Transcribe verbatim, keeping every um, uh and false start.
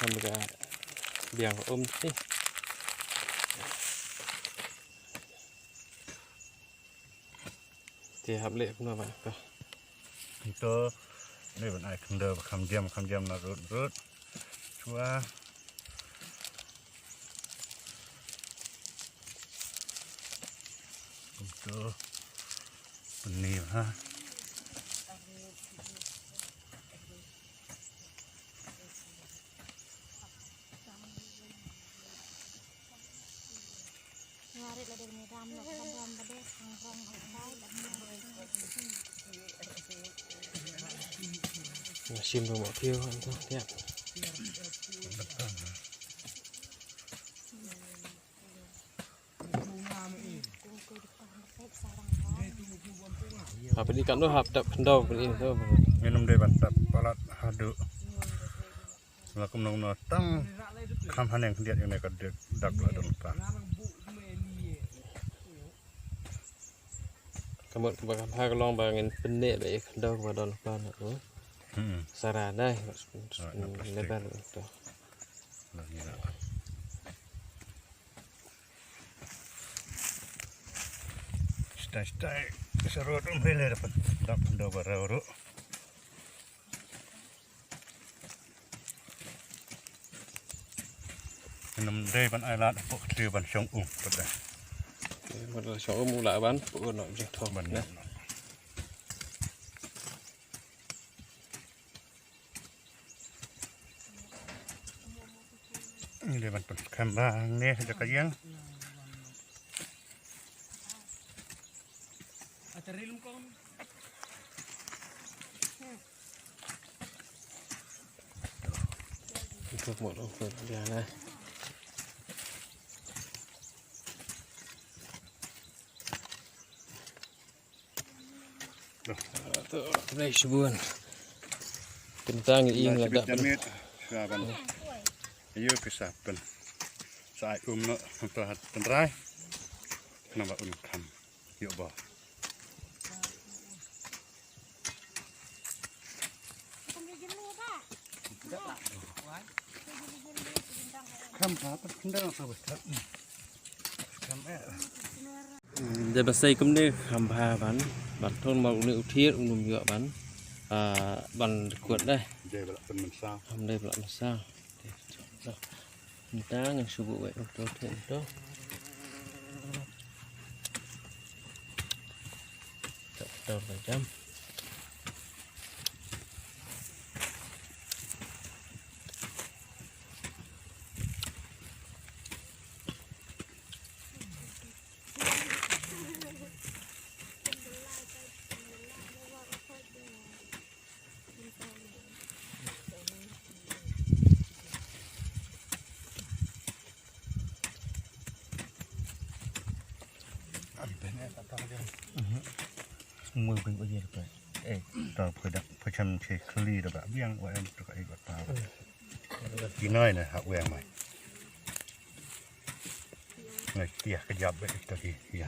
Namar ka biang ka um te. Te hap leh kumno ban ka. Kumto, ne ban ai khyndew ba kham jem, kham jem na rut, rut. Chwa. Kumto. Pyni ha. Nga shim dong ma phiu hangto, tiap. Hap ni kan tu hap tap khyndew ni tu. Ngin ym dei ban tap palat haduh. La kumno kumno tang kham haneng khyndiat ïa kane ka dak, dak la don pa. Ka mut ba kham ha ka long ba ngin pyneh ba ïa khyndew ba don pa na tu. Hmm. Sara dai. Right, na plastik. Lebar tu. Lah, ni lah. Stai, stai. Sarut um hele dapat. Dak khyndew ba rau ru. Ngin ym dei ban ai lad hapoh ka thliew ban shong um pat da. Ban shong um u lah ban pur noh jingthok ban na. Ngin dei ban pynskhem bha hangne ha jaka ïing. Ito mo lo ko dia na. To, khublei shibun. Kyntang ïa i nga la dap. Sha ban. Ayo ki sa pyn. Sa ai um noh to hat tynrai. Namar un kham. Ïoh ba. Kham ba pat khyndew sa ba kham. Kham eh. Dei ba sei kumne kham bha ban, ban thon ma une u thied, un ym ïoh ban, ah, ban kut dei. Dei ba la pynmynsaw. Kham dei ba la mynsaw. Mynta ngan shu buh wei uto thied uto. Uto uto ka jam. Mui bring ko je ko. Eh, to phe dak phe cham che khli da ba biang wa em to ka i ba ta. Ki noi na ha weng mai. Ngai tia ka jab be to ki ya.